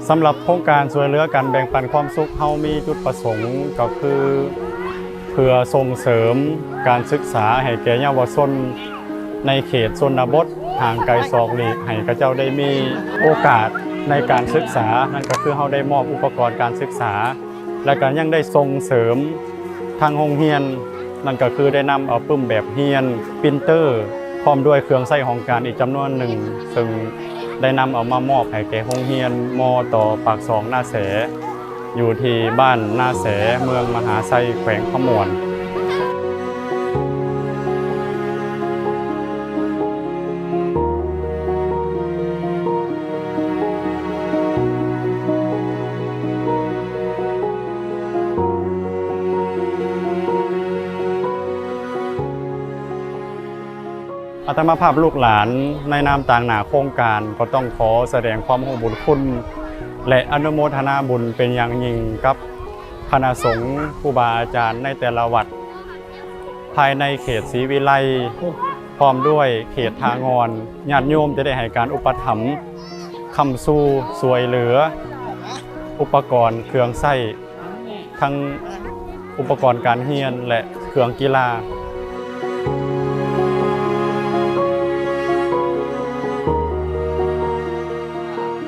ສຳລັບໂຄງການຊ່ວຍເຫຼືອກັນແບ່ງປັນຄວາມສຸກ ເຮົາມີຈຸດປະສົງກໍຄື ເພື່ອສົ່ງເສີມການສຶກສາໃຫ້ແກ່ເຍົາວະຊົນໃນເຂດຊົນນະບົດຫ່າງໄກສອກຫຼີກ ໃຫ້ເຂົາເຈົ້າໄດ້ມີໂອກາດໃນການສຶກສາ, ນັ້ນກໍຄືເຮົາໄດ້ມອບອຸປະກອນການສຶກສາ ແລະ ກໍຍັງໄດ້ສົ່ງເສີມທາງໂຮງຮຽນ, ນັ້ນກໍຄືໄດ້ນຳເອົາປຶ້ມແບບຮຽນ, ປຣິນເຕີ ພ້ອມດ້ວຍເຄື່ອງໃຊ້ຫ້ອງການອີກຈຳນວນໜຶ່ງ ເຊິ່ງໄດ້ນຳເອົາມາມອບໃຫ້ແກ່ໂຮງຮຽນ ມ.ຕ ປາກຊ່ອງນາແສ ຢູ່ທີ່ບ້ານນາແສ ເມືອງມະຫາໄຊ ແຂວງຄຳມ່ວນ. ອາດຕະມາພາບລູກຫຼານ ໃນນາມຕາງໜ້າໂຄງການ ກໍຕ້ອງຂໍສະແດງຄວາມຮູ້ບຸນຄຸນ ແລະ ອະນຸໂມທະນາບຸນເປັນຢ່າງຍິ່ງກັບຄະນະສົງ, ຄູບາອາຈານໃນແຕ່ລະວັດ ພາຍໃນເຂດສີວິໄລ ພ້ອມດ້ວຍເຂດທ່າງ່ອນ, ຍາດໂຍມຈະໄດ້ໃຫ້ການອຸປະຖຳ ຄ້ຳຊູ ຊ່ວຍເຫຼືອ ອຸປະກອນເຄື່ອງໃຊ້ ທັງອຸປະກອນການຮຽນ ແລະ ເຄື່ອງກິລາ.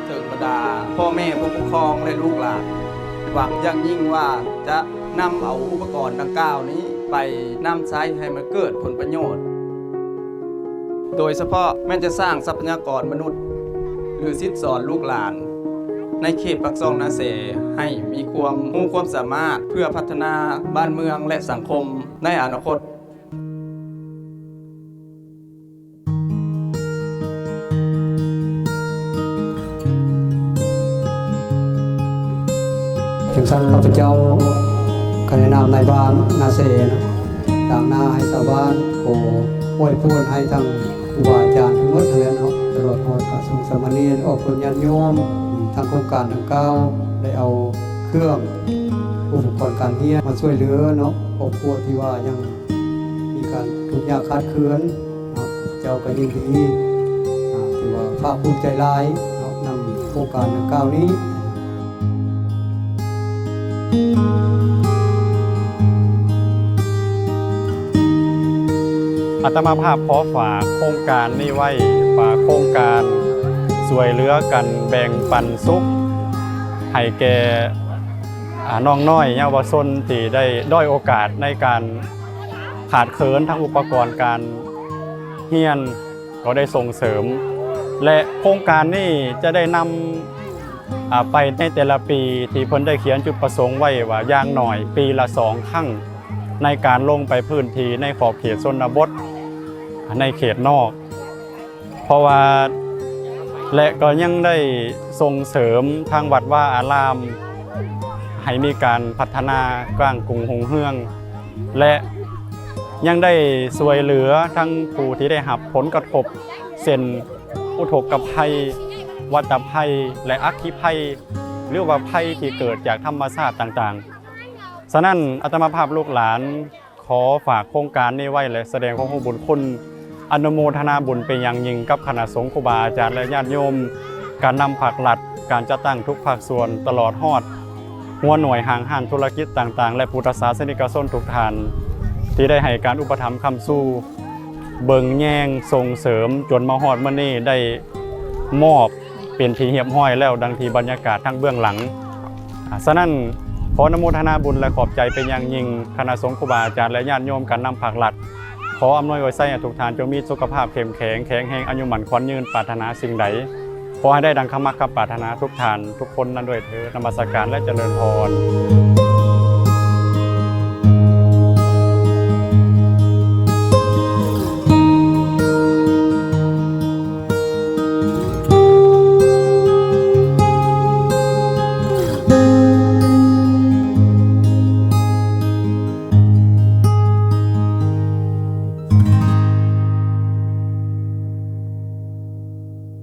ເຖິງບັນດາພໍ່ແມ່ຜູ້ປົກຄອງ ແລະ ລູກຫຼານ ຫວັງຢ່າງຍິ່ງວ່າຈະນຳເອົາອຸປະກອນດັ່ງກ່າວນີ້ໄປນຳໃຊ້ໃຫ້ມັນເກີດຜົນປະໂຫຍດ ໂດຍສະເພາະແມ່ນຈະສ້າງຊັບພະຍາກອນມະນຸດ ຫຼື ສິດສອນລູກຫຼານໃນເຂດປາກຊ່ອງນາແສ ໃຫ້ມີຄວາມຮູ້ຄວາມສາມາດ ເພື່ອພັດທະນາບ້ານເມືອງ ແລະ ສັງຄົມໃນອະນາຄົດ. ຈັ່ງຊັ້ນ ຂ້າພະເຈົ້າ ກະໃນນາມນາຍບ້ານນາແສ ຕາງໜ້າໃຫ້ຊາວບ້ານ ຂໍອວຍພອນໃຫ້ທັງຄູບາອາຈານທັງໝົດຫັ້ນແຫຼະເນາະ ຕະຫຼອດຮອດພະສົງສາມະເນນ ອອກຕົນຍາດໂຍມ ທາງໂຄງການດັ່ງກ່າວ ໄດ້ເອົາເຄື່ອງອຸປະກອນການຮຽນມາຊ່ວຍເຫຼືອເນາະ ຄອບຄົວທີ່ວ່າຍັງ ມີການທຸກຍາກຂາດເຂີນເນາະ ເຈົ້າກໍຍິນດີ ອາ ຖືວ່າພາກພູມໃຈຫຼາຍເນາະ ນຳໂຄງການດັ່ງກ່າວນີ້. ອາດຕະມາພາບຂໍຝາກໂຄງການນີ້ໄວ້ ຝາກໂຄງການຊ່ວຍເຫຼືອກັນແບ່ງປັນສຸກ ໃຫ້ແກ່ ອາ ນ້ອງນ້ອຍເຍົາວະຊົນທີ່ໄດ້ດ້ອຍໂອກາດໃນການຂາດເຂີນທາງອຸປະກອນການຮຽນ ກໍໄດ້ສົ່ງເສີມ ແລະ ໂຄງການນີ້ຈະໄດ້ນຳ ອາ ໄປໃນແຕ່ລະປີທີ່ເພິ່ນໄດ້ຂຽນຈຸດປະສົງໄວ້ວ່າ ຢ່າງໜ້ອຍປີລະສອງຄັ້ງ ໃນການລົງໄປພື້ນທີ່ໃນຂອບເຂດຊົນນະບົດ ໃນເຂດນອກ ເພາະວ່າ ແລະ ກໍຍັງໄດ້ສົ່ງເສີມທາງວັດວາອາລາມ ໃຫ້ມີການພັດທະນາກ້າງກຸງຮຸ່ງເຮືອງ ແລະ ຍັງໄດ້ຊ່ວຍເຫຼືອທັງຜູ້ທີ່ໄດ້ຮັບຜົນກະທົບ ເຊັ່ນ ອຸທົກກະໄພ, ວັດຕະໄພ ແລະ ອັກຄີໄພ ຫຼືວ່າໄພທີ່ເກີດຈາກທຳມະຊາດຕ່າງໆ. ສະນັ້ນ ອາດຕະມາພາບລູກຫຼານ ຂໍຝາກໂຄງການນີ້ໄວ້ ແລະ ສະແດງຄວາມຮູ້ບຸນຄຸນ ອະນຸໂມທະນາບຸນເປັນຢ່າງຍິ່ງກັບຄະນະສົງ, ຄູບາອາຈານ ແລະ ຍາດໂຍມ, ການນຳພາກລັດ, ການຈັດຕັ້ງທຸກພາກສ່ວນ, ຕະຫຼອດຮອດຫົວໜ່ວຍຫ້າງຮ້ານທຸລະກິດຕ່າງໆ ແລະ ພຸດທະສາສະນິກະຊົນທຸກທ່ານ ທີ່ໄດ້ໃຫ້ການອຸປະຖຳຄ້ຳຊູ, ເບິ່ງແຍງ, ສົ່ງເສີມ ຈົນມາຮອດມື້ນີ້ໄດ້ມອບ ເປັນທີ່ຮຽບຮ້ອຍແລ້ວ ດັ່ງທີ່ບັນຍາກາດທາງເບື້ອງຫຼັງ. ອາ ສະນັ້ນ ຂໍອະນຸໂມທະນາບຸນ ແລະ ຂອບໃຈເປັນຢ່າງຍິ່ງ ຄະນະສົງ, ຄູບາອາຈານ ແລະ ຍາດໂຍມການນຳພາກລັດ. ຂໍອຳນວຍອວຍໄຊໃຫ້ທຸກທ່ານຈົ່ງມີສຸຂະພາບເຂັ້ມແຂງ, ແຂງແຮງ, ອາຍຸໝັ້ນຂວັນຍືນ, ປາດຖະໜາສິ່ງໃດ ຂໍໃຫ້ໄດ້ດັ່ງຄຳມັກຄຳປາດຖະໜາທຸກທ່ານທຸກຄົນນັ້ນດ້ວຍເທີ້ນ. ນະມັດສະການ ແລະ ຈະເລີນພອນ.